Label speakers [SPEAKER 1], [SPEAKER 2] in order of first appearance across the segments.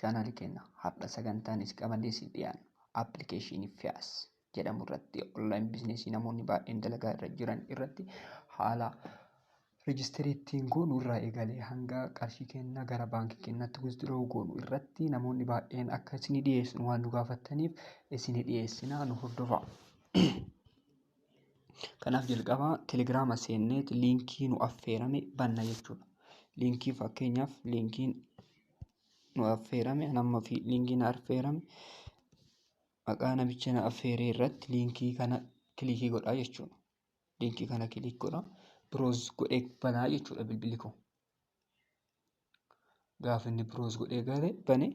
[SPEAKER 1] Chaanaalii keenya har'a sagantaan isin qabannee isin dhiyaannu appilikeeshinii Fiyaas jedhamu irratti online business namoonni baay'een dalagaa irra jiran irratti haala register ittiin goonu irraa eegalee hanga qarshii keenya gara baankii keenyaatti withdraw goonu irratti namoonni baay'een akka isinii dhiyeessinu waan nu gaafataniif isinii dhiyeessinaa, nu hordofaa. Kanaaf jalqaba telegiraama seennee liinkii nu affeerame banna jechuudha. Liinkii fakkeenyaaf liinkiin nu affeerame nama fi liinkii na affeerame maqaa namicha na affeeree irratti liinkii kana click godhaa jechuudha. Liinkii kana click godhaa, browse godhee banaa jechuudha bilbilli koo. Gaafa inni browse godhee gale bane,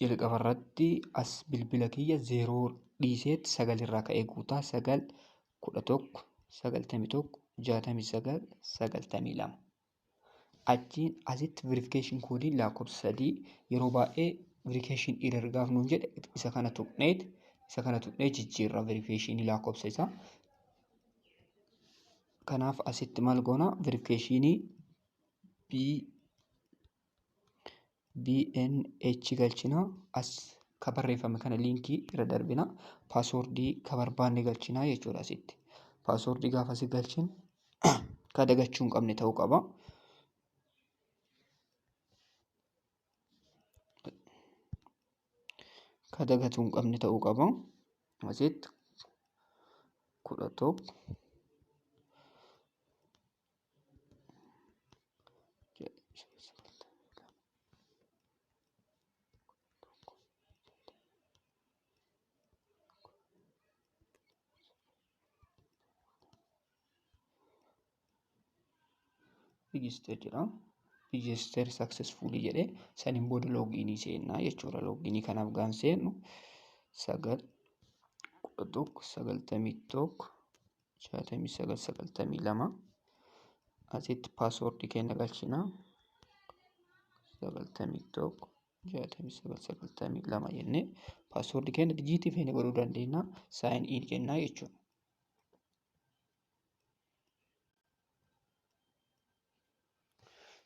[SPEAKER 1] jalqaba irratti as bilbila kiyya 0 dhiiseet 9 irraa ka'ee guutaa: 9, 11, 91, 69, 92. Achiin asitti verification koodiin lakkoofsa 3 yeroo baay'ee verification error gaaf nuun jedhe isa kana tuqnee jijjiirra verification lakkoofsa isaa. Kanaaf asitti maal goona? Verification B BNH galchina. As ka barreeffame kana liinkii irra darbina, password ka barbaanne galchina jechuudha asitti. Password gaafa si galchin ka dagachuu hin qabne ta'uu qaba. Ka dagatuu hin qabne ta'uu qaba. Asitti 11 register jedha. Register successfully jedhee saniin booda login seennaa jechuudha. Login kanaaf gaan seennu 9, 11, 91, 69, 92. Asitti password keenya galchinaa, 91, 69, 92 jennee password keenya digit feene godhuu dandeenya. Sign in jennaa jechuudha.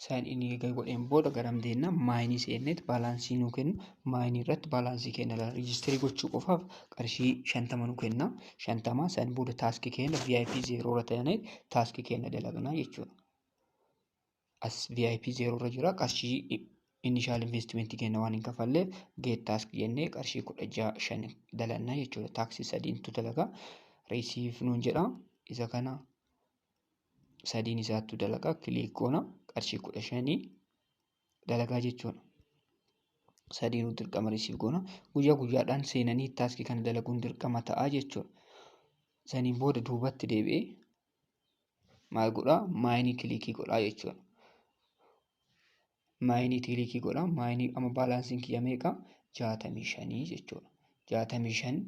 [SPEAKER 1] Sign in eega godheen booda garam deemna? Mine seenneet balance nuu kennu mine irratti balance keenya ilaalla. Register gochuu qofaaf qarshii 50 nu kenna. 50 san booda task keenya VIP 0 irra ta'anii task keenya dalagnaa jechuudha. As VIP 0 irra jira, qarshii initial investment keenya waan hin kafalleef get task jennee qarshii 16 5 dalannaa jechuudha. Task sadiintu dalagaa. Receive nuun jedha. Isa kana sadiin isaattu dalagaa, click goona, qarshii 15 dalagaa jechuudha. Sadiinuu dirqama receive goona. Guyyaa guyyaadhaan seenanii task kana dalaguun dirqama ta'a jechuudha. Saniin booda duubatti deebi'ee maal godhaa? Mine click godhaa jechuudha. Mine click godhaa. Mine amma balanceiin kiyya meeqa? 65 jechuudha. 65,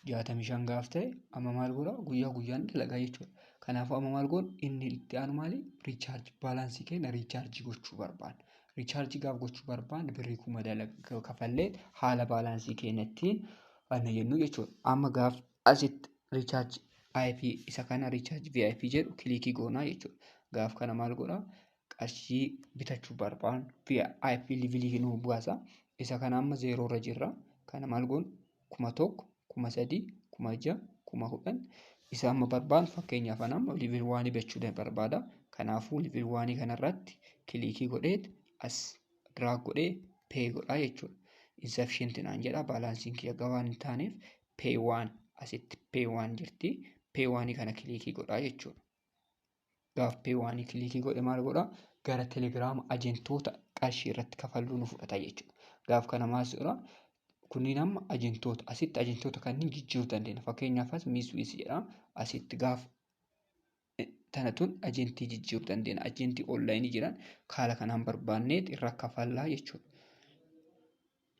[SPEAKER 1] 65 gaaf ta'e amma maal godhaa? Guyyaa guyyaan dalagaa jechuudha. Kanaafuu amma maal goona? Inni itti aanu maali? Recharge, balance keenya recharge gochuu barbaanna. Recharge gaaf gochuu barbaanne birrii 1000 dalagaa kafallee haala balance keenya ittiin wanna jennu jechuudha. Amma gaaf asitti recharge IP isa kana recharge VIP jedhu click goonaa jechuudha. Gaaf kana maal godhaa? Qarshii bitachuu barbaannu VIP level nuu baasa. Isa kana amma 0 irra jirra. Kana maal goona? 1000, 3000, 6000, 10,000 isa amma barbaannu. Fakkeenyaaf ana amma level 1 bitachuu barbaada. Kanaafuu level 1 kanarratti click godheet as drag godhee pay godhaa jechuudha. Insufficient naan jedha, balanceiin kiyya gabaa hin taaneef pay one, asitti pay one jirti. Pay one kana click godhaa jechuudha. Gaaf pay one click godhe maal godhaa? Gara telegiraama agentoota qarshii irratti kafalluu nu fudhata jechuudha. Gaaf kana maal godhaa? Kunniin amma agentoota, asitti agentoota kanneen jijjiiruu dandeenya. Fakkeenyaaf as Miiswiis jedha. Asitti gaaf tana tun agent jijjiiruu dandeenya. Agent online jiran haala kanaan barbaanneet irra kafallaa jechuudha.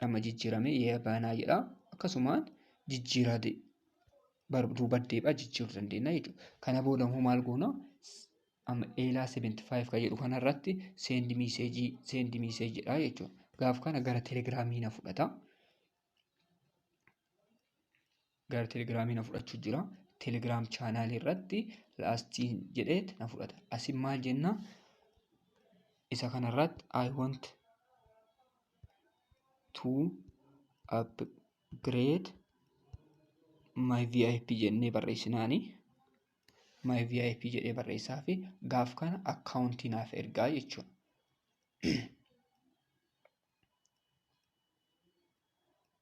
[SPEAKER 1] Amma jijjiiramee banaa jedha. Akkasumaan jijjiiraa duuba deebi'aa jijjiiruu dandeenya jechuudha. Kana booda immoo maal goona? Amma eelaa 75 kan jedhu kanarratti send message, send message jedha jechuudha. Gaaf kana gara telegiraamii na fudhata. Gara telegiraamii na fudhachuu jira. Telegram channel irratti lastiin jedheet na fudhata. Asin maal jenna? Isa kanarratti I want to upgrade my VIP jennee barreessinaani. My VIP jedhee barreessaa fi gaaf kana akkaawuntii naaf ergaa jechuudha.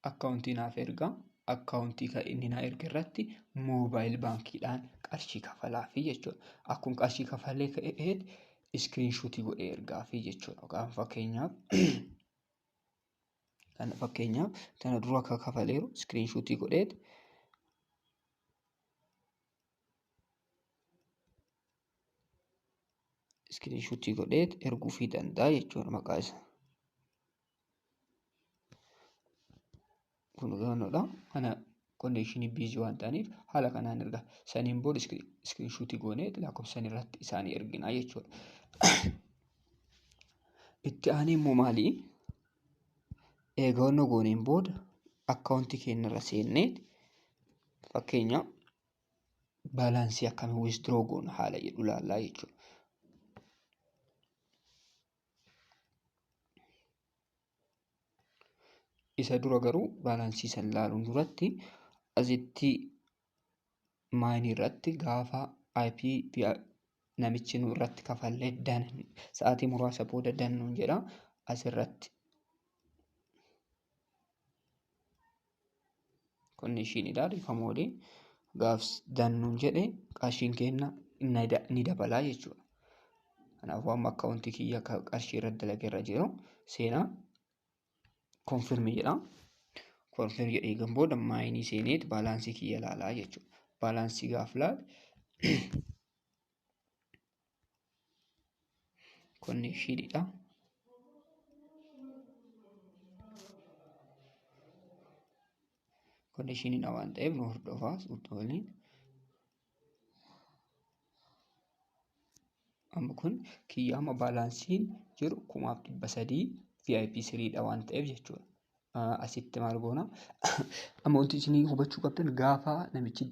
[SPEAKER 1] Akkaawuntii naaf ergaa. Akkaawuntii kan inni naa erge irratti moobaayil baankiidhaan qarshii kafalaafi jechuudha. Akkuma qarshii kafalee ka'eet iskiriinshuutii godhee ergaafi jechuudha. Fakkeenyaaf kana dura akka kafaleeru iskiriinshuutii godheet erguufii danda'a jechuudha maqaa isaa. Kun gaanodha. Kana konnekshinii biizii waan ta'aniif haala kanaan erga. Saniin booda iskiriinshuutii goonee lakkoofsa irratti isaanii ergina jechuudha. Itti aanee immoo maali? Eegannoo gooneen booda akkaawuntii keenya irra seennee fakkeenya baalaansii akkamii wiisdiroo goona haala jedhu ilaallaa jechuudha. Isa dura garuu baalaansii san ilaaluun duratti asitti maayinii irratti gaafa IP namichi nu irratti kafallee dan sa'aatii muraasa booda dannuun jedha asirratti konnekshiinidha dhiifama gaaf dannuun jedhe qarshiin keenya ni dabalaa jechuudha. Kanaafuu amma akkaawuntii kiyya qarshii irratti dalagee irra jiru seenaa konfirmi jedha. Konfirmi jedhee eegan booda maayinii seeneet baalaansii kiyya ilaalaa jechuudha. Baalaansii gaaf laal konnekshiinidha. Konnekshiinidha waan ta'eef nu hordofaa suuta waliin. Amma kun kiyya amma baalaansiin jiru 1300 VIP 3dha waan ta'eef jechuudha. Asitti maal goona? Amma wanti isin hubachuu qabdan gaafa namichi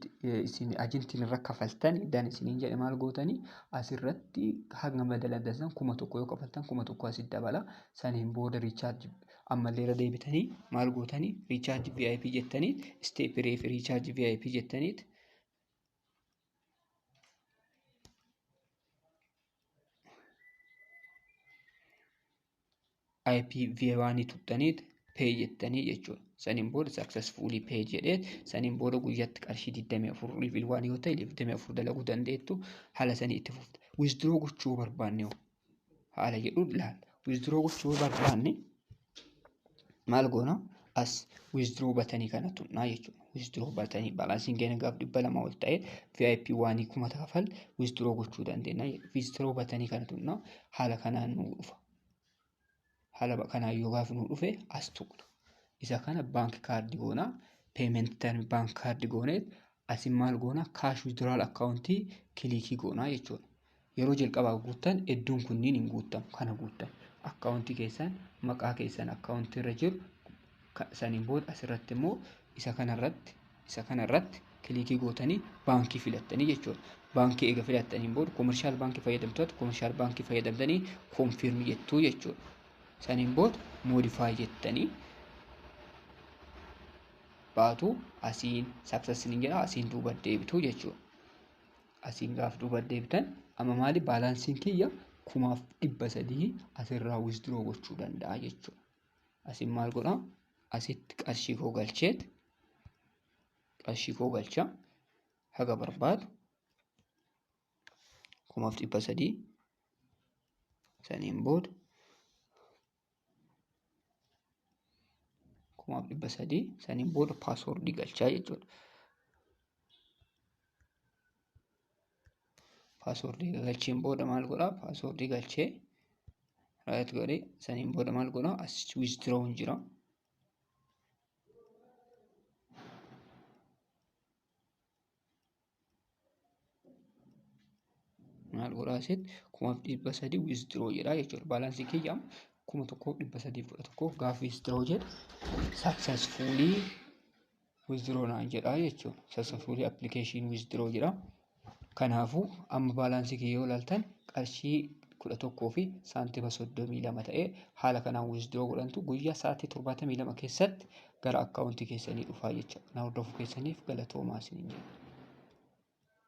[SPEAKER 1] isin ajentiin irra kafaltan dan isiniin jedhe maal gootanii asirratti hanga madaladan 1000 yoo kafaltan 1000 asitti dabala. Saniin booda riichaarji ammallee irra deebitanii maal gootanii riichaarji VIP jettanii isteep reef riichaarji VIP jettaniit IP V1 tuttaniit pay jettanii jechuudha. Saniin booda successfully pay jedhee saniin booda guyyaatti qarshii 24 level 1 yoo ta'e 24 dalaguu dandeettu haala sanii itti fufte. Withdraw gochuu barbaanne haala jedhu ilaalla. Withdraw gochuu barbaanne maal goona? As withdraw batanii kana tunnaa jechuudha. Withdraw batanii baalaansiin keenya gaaf 200 ol ta'e VIP 1 kuma kafal withdraw gochuu dandeenya. Withdraw batanii kana tunnaa haala kanaan nu dhufa. Haala kanaan yoo gaaf nu dhufe as tuqna. Isa kana baank kaardii goona. Peement term baank kaardii goonee asin maal goona? Kaash withdrawal akkaawuntii kilikii goona jechuudha. Yeroo jalqabaa guuttan iddoon kunniin hin guuttamu. Kana guuttan akkaawuntii keessan maqaa keessan akkaawuntii irra jiru saniin booda asirratti immoo isa kanarratti kilikii gootanii baankii filattanii jechuudha. Baankii eega filattaniin booda koomershaal baankii fayyadamtoota koomershaal baankii fayyadamtanii koonfirmi jettuu jechuudha. Saniin booda moodifaay jettanii baatu asiin saksesiniin jedha asiin duuba deebitu jechuudha. Asiin gaaf duuba deebitan amma maali baalaansiin kiyya 1300 asirraa withdraw gochuu danda'a jechuudha. Asiin maal godhaa? Asitti qarshii koo galcheet qarshii koo galcha haga barbaadu 1300 saniin booda 1300 saniin booda paaswoordii galchaa jechuudha. Paaswoordii galcheen booda maal godhaa? Paaswoordii galchee raayit godhee saniin booda maal godhaa? As withdraw jira. Maal godhaa asitti 1300 withdraw jedha jechuudha. Baalaansii kiyya 1311 gaaf withdraw jedhu successfully withdraw naan jedha jechuudha. Successfully application withdraw jedha. Kanaafuu amma baalaansii kiyya yoo ilaaltan qarshii 11 fi saantima 32 ta'ee haala kanaan withdraw godhantu guyyaa sa'aatii 72 keessatti gara akkaawuntii keessanii dhufaa jecha. Na hordofuu keessaniif galatoomaa isiniin jenna.